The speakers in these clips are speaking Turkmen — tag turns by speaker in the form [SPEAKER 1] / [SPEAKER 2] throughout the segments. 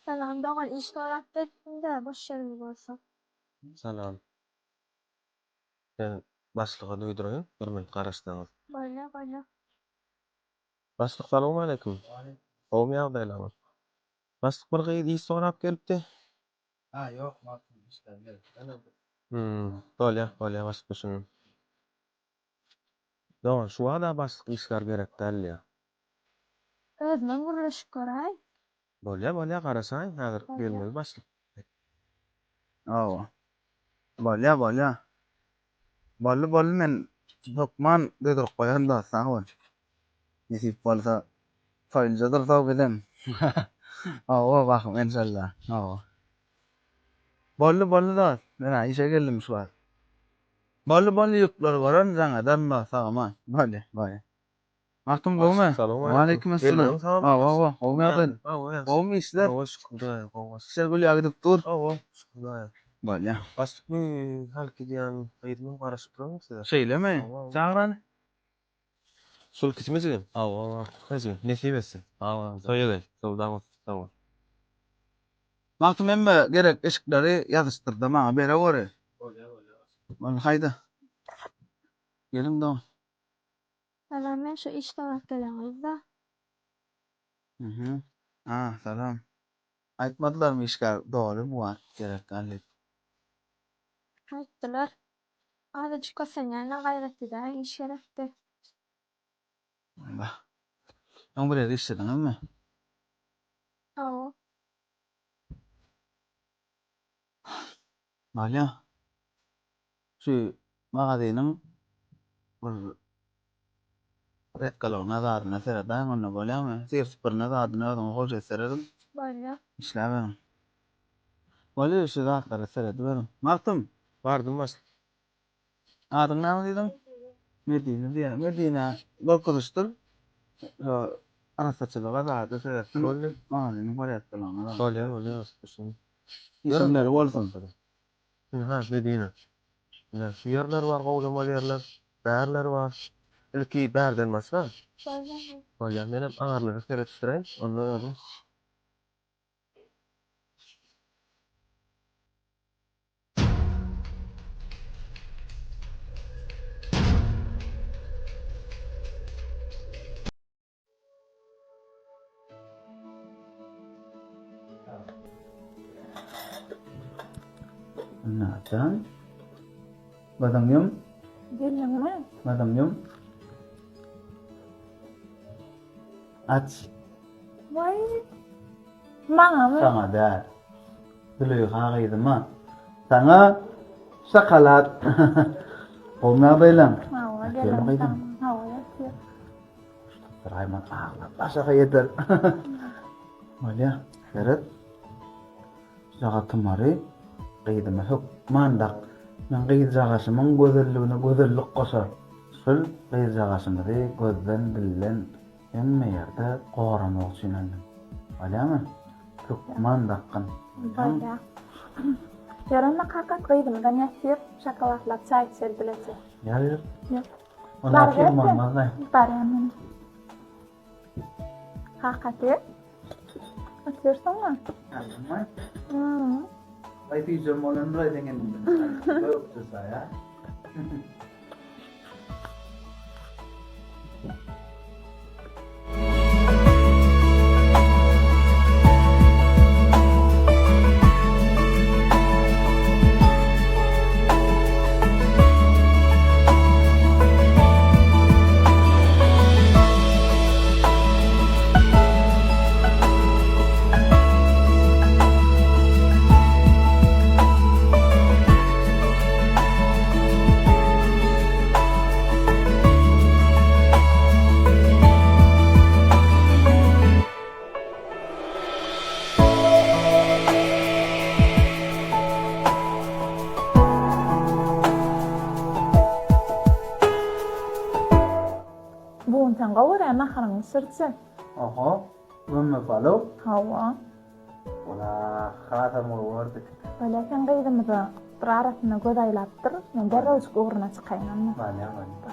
[SPEAKER 1] Salam dogan iş sorap gelipdim-de boş ýeriňiz bolsa.
[SPEAKER 2] Salam. Men başlyga duýduraýyn, bir minut garaşsaňyz.
[SPEAKER 1] Bolýa bolýa.
[SPEAKER 2] Başlyk salowmaleýkim. Gowumy ýagdaýlaryňyz? Başlyk bir gyz iş sorap gelipdi.
[SPEAKER 3] Ha ýok Magtym işgär gerek däl ol.
[SPEAKER 2] Hum bolýa bolýa başlyk düşündim. Dogan şu wada başlyk işgär gerek däl diýýär.
[SPEAKER 1] Özümem gürleşip göräý.
[SPEAKER 2] Bolýa bolýa garaşaýyn häzir gelmeli başlyk.
[SPEAKER 3] Hawa. Bolýa bolýa. Boldy boldy men hökman duýduryp goýaryn dost sag bol. Nesip bolsa toýlyja dursak bizem. Hawa bahym enşalla. Hawa. Boldy boldy dost. Men-ä işe geldim şu wagt. Boldy boldy ýükleri görerin jaň ederin dost sag aman. Bolýa bolýa. Magtym gowumy?
[SPEAKER 2] Waleýkim
[SPEAKER 3] essalam. Hawa hawa gowumy ýagdaýlar? Gowumy işler?
[SPEAKER 2] Hawa şükür Hudaýa gowy.
[SPEAKER 3] Işler gül ýaly gidip dur.
[SPEAKER 2] Hawa şükür Hudaýa.
[SPEAKER 3] Bolýa.
[SPEAKER 2] Başlyk bu hälki diýen gyzmy garaşyp durarmy size?
[SPEAKER 3] Şeýlemi? Çagyr hany.
[SPEAKER 2] Şul kiçimi jigim?
[SPEAKER 3] Hawa hawa.
[SPEAKER 2] Hany jigim nesip etsin.
[SPEAKER 3] Hawa.
[SPEAKER 2] Toýa gel. Söwdaň bolsun. Sag bol.
[SPEAKER 3] Magtym hemme gerek eşikleri ýazyşdyrda maňa bereweri.
[SPEAKER 2] Bolýa bolýa başlyk.
[SPEAKER 3] Boldy haýda. Geliň dogan.
[SPEAKER 1] Salam men şu iş sorap gelen gyzda.
[SPEAKER 3] Mhm. A, salam. Aýtmadylarmy işgär doly bu wagt gerek däl diýip.
[SPEAKER 1] Aýtdylar. Azajyk kösenýänler gaýrat edäýiň iş gerekdi.
[SPEAKER 3] Bah. Öň bir ýerde işlediňizmi?
[SPEAKER 1] Hawa.
[SPEAKER 3] Bolýa. Şu magazynyň bir redkalagyna zadyna seredäýiň onda bolýamy? Syr süpürine zadyna özüňiz hoja serediň.
[SPEAKER 1] Bolýa.
[SPEAKER 3] Işläberiň. Bolýa şu zatlara serediberiň. Magtym!
[SPEAKER 2] Bardym başlyk.
[SPEAKER 3] Adyň näme diýdiň? Medine diýýär. Medine görkezişdir. Şo arassaçylyga zada seretsin.
[SPEAKER 2] Bolýa.
[SPEAKER 3] Magazynyň porýadkalagyna zada.
[SPEAKER 2] Bolýa bolýa başlyk.
[SPEAKER 3] Işiňleri bolsun.
[SPEAKER 2] Ynha, Medine. Ine, şu ýerler bar, gowlamaly ýerler. Bärler bar. Ilki bärden başla.
[SPEAKER 1] Bolýar.
[SPEAKER 2] Bolýar. Menem aňyrlara seretdireýin. Onda özüň.
[SPEAKER 3] Nadan. Gözüň ýum.
[SPEAKER 1] Geldiňmi?
[SPEAKER 3] Gözüň ýum. Aç.
[SPEAKER 1] Waý. Maňamy?
[SPEAKER 3] Saňa däl. Züleýha gyzyma. Saňa şokolad. Gowy ýagdaýlaň?
[SPEAKER 1] Hawa, geldim. Hawa, ýatyr.
[SPEAKER 3] Raýman aglap başaga ýeter. Bolýa, seret. Şaga tumary gyzyma hökman dak. Men gyzjagaşymyň gözelligine gözellik goşar. Şul gyzjagaşymyzy gözden, dilden hemme ýerde goramak üçin aldym. Bolýamy? Hökman dakgyn.
[SPEAKER 1] Bolýa. Ýör onda kaka, gyzymyzam ýatyr, şokoladlap çaý içeli bileje.
[SPEAKER 3] Ýör, ýör.
[SPEAKER 1] Ýör.
[SPEAKER 3] Onda kim bolmaz-da.
[SPEAKER 1] Barýan men. Kakasy. Otyrsyňmy?
[SPEAKER 3] Ýalňyzmy?
[SPEAKER 1] Hmm.
[SPEAKER 3] Aý süýjem bolandyr aý seň eliňden. Gökje çaý a.
[SPEAKER 1] Bu gün sen gowy görýän naharyňy bişirjek.
[SPEAKER 3] Oho, gömme palow?
[SPEAKER 1] Hawa.
[SPEAKER 3] Ola, hasam gowy gördük.
[SPEAKER 1] Bolýa, sen gyzymyza bir arasynda göz aýlap dur, men derrewjik ugruna çykaýyn onda.
[SPEAKER 3] Bolýa, bolýa.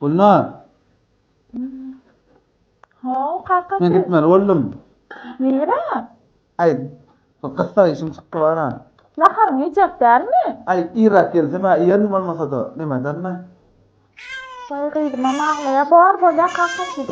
[SPEAKER 3] Gülnar.
[SPEAKER 1] How, kakasy.
[SPEAKER 3] Men gitmeli boldum.
[SPEAKER 1] Nirä?
[SPEAKER 3] Aý, bu gyssag işim çykdy bara.
[SPEAKER 1] Naharyňy iýjek dälmi?
[SPEAKER 3] Aý, irräk gelsem-ä iýerin bolmasa-da, nemedenmi?
[SPEAKER 1] Waý gyzymam aglaýa bor bolýa kakasy.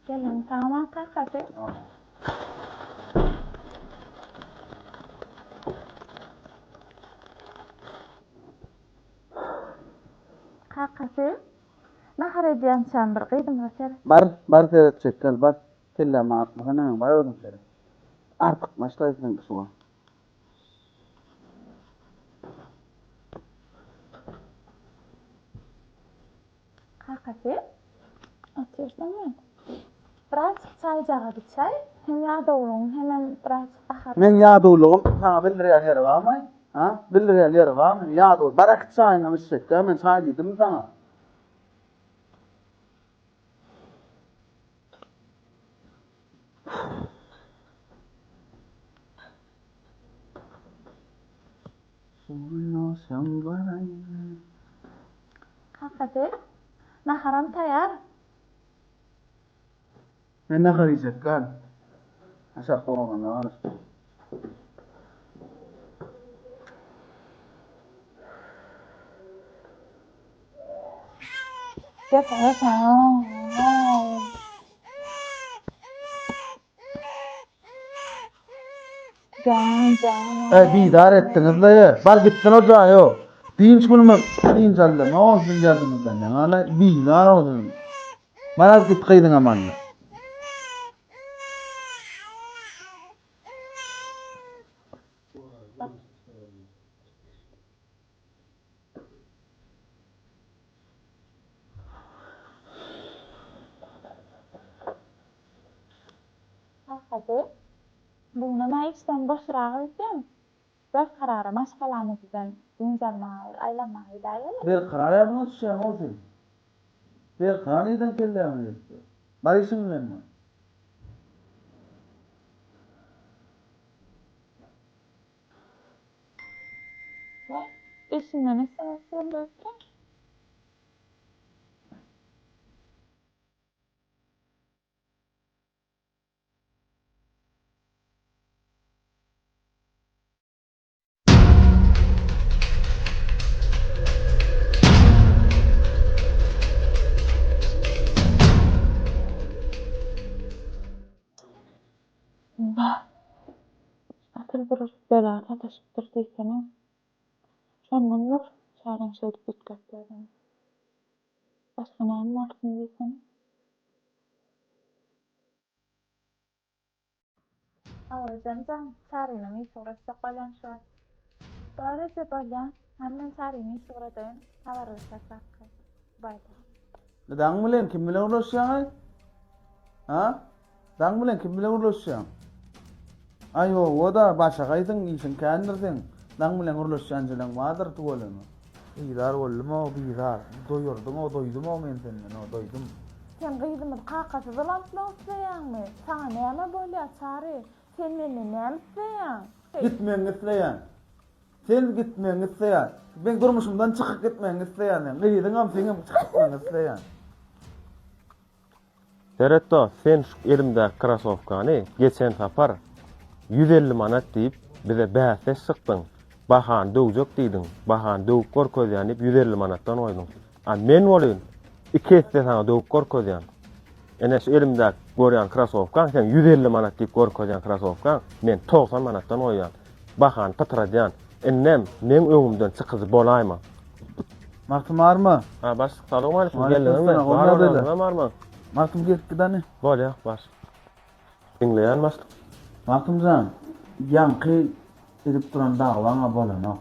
[SPEAKER 1] Geliň sagman kakasy. Kakasy, nahar edýänçäm bir gyzymyza seret.
[SPEAKER 3] Bar, bar seretjek gel, bar. Kellämi agyrtmasana meň, bar özüň seret. Artykmaçlaý seňki şu wagt.
[SPEAKER 1] Kakasy, otyrsyňmy? Birazjyk çaýjagaz içäý, hem ýadawlygyň hemem birazjyk gaharyň.
[SPEAKER 3] Meň ýadawlygym saňa bildirýän ýeri barmy? Ha? Bildirýän ýeri barmy? Ýadaw, bar äkit çaýyňam içjek-dä, men çaý diýdimmi saňa?
[SPEAKER 1] Kakasy, naharam taýar.
[SPEAKER 3] Men nahar iýjek däl. Aşakda oglanlar garaşýar. Äý bizar etdiňiz-le. Bar gitsin o jaýa. Dynç günümi dynç aldym. O siziň geldiňizden ýaňa bizar oldum. Bar al git gyzyňam al.
[SPEAKER 1] Kakasy, Bu näme işden boşrak öýdýäň? Berkarar maşgalamyz bilen dynç almaga bir aýlanmaga gidäýeli.
[SPEAKER 3] Berkarar ýadyňa düşýäň-ow sen. Berkarar nirden kelläňe gelipdi? Bar işiň bilen bol.
[SPEAKER 1] Işinden etseňiz geldi öýtýän. Bah! Asyl bir bela sataşypdyr diýsene. Şondandyr çaryň şeýdip üýtgäp ýöreni. Başga näme bolsun diýsene. Hawa jan-jan, Çarynyň işi ugraşjak bolýan şu wagt. Bar eje bolýa, hany men Çarynyň işi ugradaýyn, habarlaşarys arkaýyn. Baý-baý.
[SPEAKER 3] Daň bilen kim bilen gürleşýäň-aý? Ha? Daň bilen kim bilen gürleşýäň? Aý hawa-da, başagaýsyň, işiň kändir seň. Daň bilen gürleşýänjeleň bardyr tüweleme. Bizar boldum-ow, bizar. Doýurdyň-ow, doýdum-ow men senden-ow, doýdum.
[SPEAKER 1] Sen gyzymyzy kakasyz ulaltmak isleýäňmi? Saňa näme bolýar, Çary? Sen menden näme isleýäň?
[SPEAKER 3] Gitmegiňi isleýän. Sen gitmegiňi isleýän. Meň durmuşymdan çykyp gitmegiňi isleýän men. Gyzyňam, seňem çykyp gitmegiňi isleýän.
[SPEAKER 2] Seret dost, sen şu elimdäki krasowkany geçen sapar 150 manat diýip bize bäsdeş çykdyň. Bahany döwjek diýdiň, bahany döwüp görkezýän diýip 150 manatdan goýduň. A men welin. Iki esse saňa döwüp görkezýän. Ene şu elimdäki görýän krasowkaň seň 150 manat diýip görkezýän krasowkaň men 90 manatdan goýýan. Bahany pytradýan. Indem meň öňümden çykyjy bolaýma.
[SPEAKER 3] Magtym barmy?
[SPEAKER 2] Ha başlyk salowmaleýkim
[SPEAKER 3] Waleýkim
[SPEAKER 2] geldiňizmi?
[SPEAKER 3] salam,
[SPEAKER 2] Bar
[SPEAKER 3] gowy
[SPEAKER 2] bolanyňyzam barmy?
[SPEAKER 3] Magtym gelip gidany.
[SPEAKER 2] Bolýa baş. Diňleýän başlyk.
[SPEAKER 3] Magtymjan, ýaňky edip duran dagwaň-a bolanok.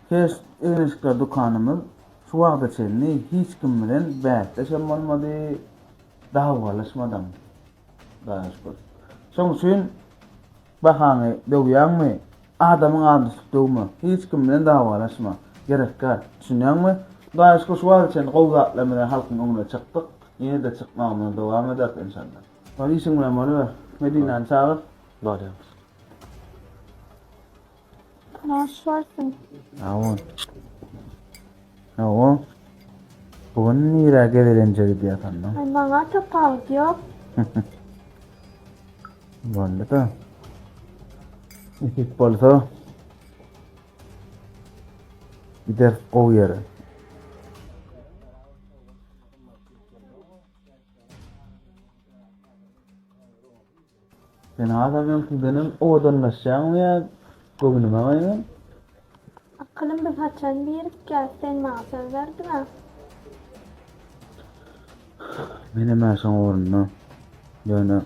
[SPEAKER 3] Keş egin-eşikler dükanymyz şu wagta çenli hiç kim bilen bäsdeşem bolmady, dawwalaşmadam. Hudaýa şükür. Şoň üçin bahaňy döwýäňmi, adamyň adyny tutup döwme. Hiç kim bilen dawalaşma. Gerekgär. Düşünýäňmi? Hudaýa şükür şu wagta çenli gowy zatlar bilen halkyň öňüne çykdyk. Ýene-de çykmagymyzy dowam ederis enşalla. Bar işiň bilen boluber. Medinäni çagyr.
[SPEAKER 2] Barýan.
[SPEAKER 1] Hoş bolsun.
[SPEAKER 3] Sag bol. Hawa. Bu gün nirä gezelenje gidýäs onda?
[SPEAKER 1] Aý maňa tapawut ýok.
[SPEAKER 3] Boldy-da. Nesip bolsa gideris gowy ýere. Sen hasam öňküdenem owadanlaşýaňmy ýa göwnüme gaýman?
[SPEAKER 1] Akylym biz haçan birikýäs sen maňa söz berdiňä.
[SPEAKER 3] Menem-ä şoň ugrunda. Ýöne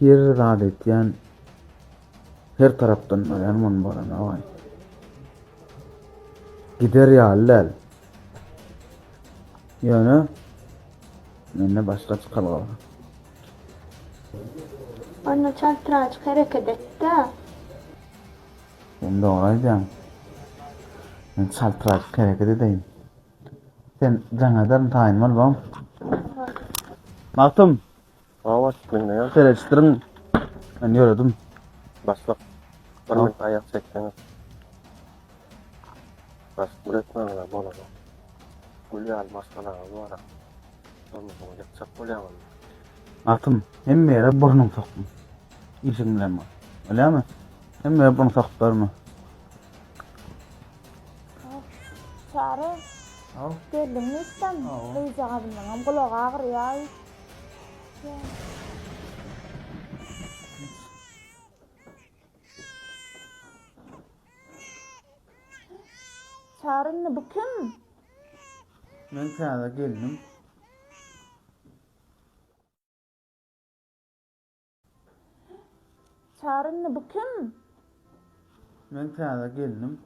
[SPEAKER 3] her zat etýän her tarapdan barýan muny bolanok-aý. Gider ýaly däl. Ýöne mende başga çykalga bar.
[SPEAKER 1] Onda çaltyrajyk hereket et-dä.
[SPEAKER 3] Sen dogry aýdýaň. Men çaltyrajyk hereket edeýin. Sen jaň ederin taýyn bol bom. Magtym.
[SPEAKER 2] Hawa başlyk diňleýän.
[SPEAKER 3] Seredişdiriň. Men ýöredim.
[SPEAKER 2] Başlyk. Bir minut aýak çekseňiz. Başlyk gül etmäňiz-ä bolanok. Gül ýaly maşgalaňyz bar-a. Durmuşyňyzy ýykjak bolýaňyzmy?
[SPEAKER 3] Magtym, hemme ýere burnuňy sokma. Işiň bilen bol. Bolýamy? Hemme ýere burnuňy sokup durma.
[SPEAKER 1] Çary, geldiňmi işden? Gyzjagazynyňam gulagy agyrýaý. Çary indi bu kim?
[SPEAKER 3] Meň täze gelnim.
[SPEAKER 1] Çary indi bu kim?
[SPEAKER 3] Meň täze gelnim.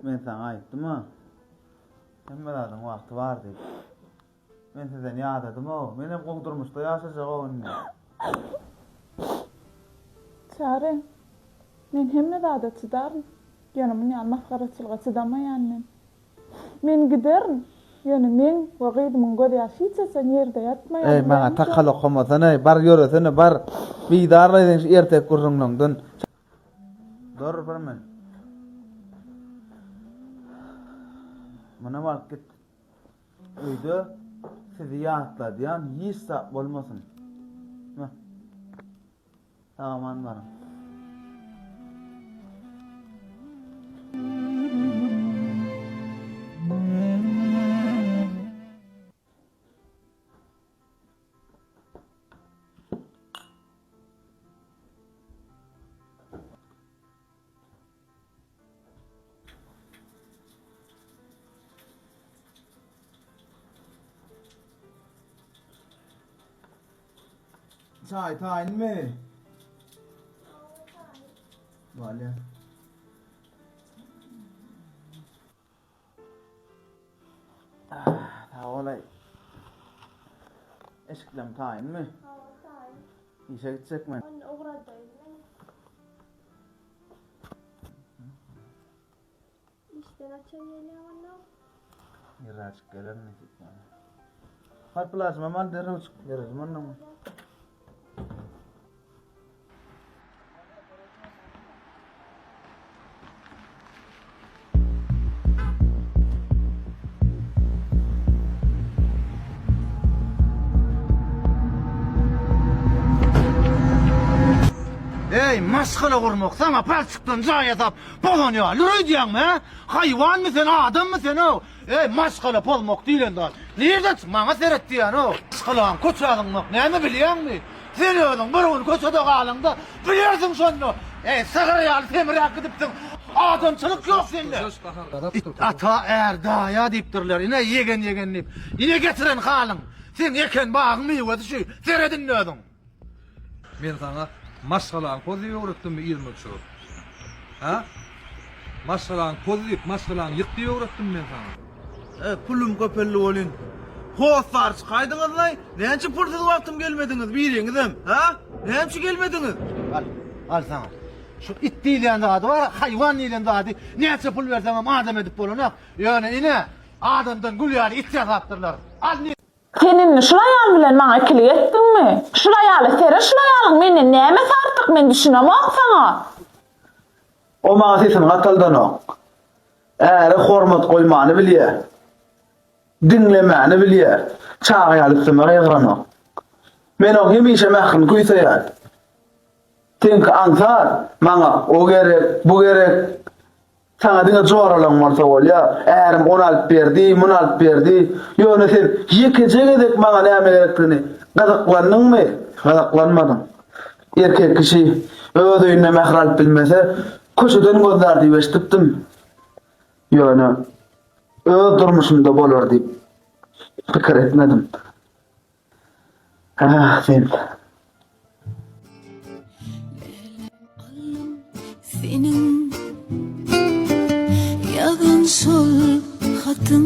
[SPEAKER 3] Men saňa aýtdym-a. Hemme zadyň wagty bar diýip. Men sizden ýadadym-ow. Menem gowy durmuşda ýaşajak-ow indi.
[SPEAKER 1] Çary, men hemme zada çydaryn. Ýöne muny ýaly masgaraçylyga çydamaýan men. Men giderin, ýöne meň we gyzymyň gözýaşy hiç haçan ýerde ýatmaýar.
[SPEAKER 3] Eý, maňa takal okamasana-eý, bar ýöresene, bar. Bizarlaý sen şu erteki gürrüňleňden. Dur bir min. Munam alyp git. Öýde sizi ýatladýan hiç zat bolmasyn. Meh. Sag-aman baryň. Çaý taýynmy? Bolýa. Ah, sag bolaý. Eşiklem taýynmy?
[SPEAKER 1] Hawa, taýyn.
[SPEAKER 3] Işe gitjek men.
[SPEAKER 1] Onda ugradaýyn men. Işden haçan gelýäň onda?
[SPEAKER 3] Irräjik gelerin nesip bolsa. Hadi plajymam al derrew çyk berelim ondan.
[SPEAKER 4] Eý, maşgala gurmak saňa palçykdan jaý ýasap pozan ýaly öýdýäňmi, hä? Haýwanmy sen, adammy sen-ow? Eý, maşgala pozmak diýlen zat nirden çykdy? Maňa seret diýýän-ow. Maşgalaňy köçä zyňmak näme bilýäňmi? Sen özüň bir gün köçede galaňda bilersiň şonda. Eý, sygyr ýaly semräp gidipsiň. Adamçylyk ýok sende. It ata, är daýa diýipdirler. Ine, ýegen ýegen diýip. Ine getiren halyň. Seň eken bagyň miwesi şu. Seret indi özüň.
[SPEAKER 5] Men saňa maşgalaňy poz diýip öwretdimmi yzyma düşürip? Hä? Maşgalaňy poz diýip, maşgalaňy ýyk diýip öwretdimmi men saňa?
[SPEAKER 3] E, pulum köpeldi welin, hossar çykaýdyňyzlaý, näme üçin pulsuz wagtym gelmediňiz biriňizem, hä? Näme üçin gelmediňiz?
[SPEAKER 4] Al, al saňa. Şu it diýilýän zady bar, haýwan diýlen zady näçe pul berseňem adam edip bolanok. Ýöne ine, adamdan gül ýaly it ýasapdyrlar. Al.
[SPEAKER 1] Sen indi şul aýal bilen maňa ikilik etdiňmi? Şul aýala seret şul aýalyň menden nämesi artyk men düşünemok saňa.
[SPEAKER 3] O maňa sesini gataldanok. Äre hormat goýmany bilýä. Diňlemäni bilýä. Çaga ýaly üstüme gygyranok. Men oň hemişe mährini küýseýän. Seňki aňsat, maňa o gerek, bu gerek. Saňa diňe joralaň bolsa bolýa. Ärim ony alyp berdi, muny alyp berdi. Ýöne sen ýekeje gezek maňa näme gerekdigini gyzyklandyňmy? Gyzyklanmadyň. Erkek kişi öz öýünde mähir alyp bilmese, köçeden gözlär diýip eşidipdim. Ýöne öz durmuşymda bolar diýip pikir etmedim. Ah, sen.
[SPEAKER 6] Seniň ýazan şol hatyň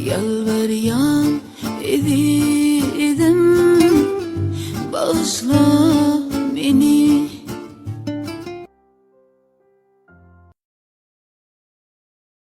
[SPEAKER 6] Ýalbarýan eziz.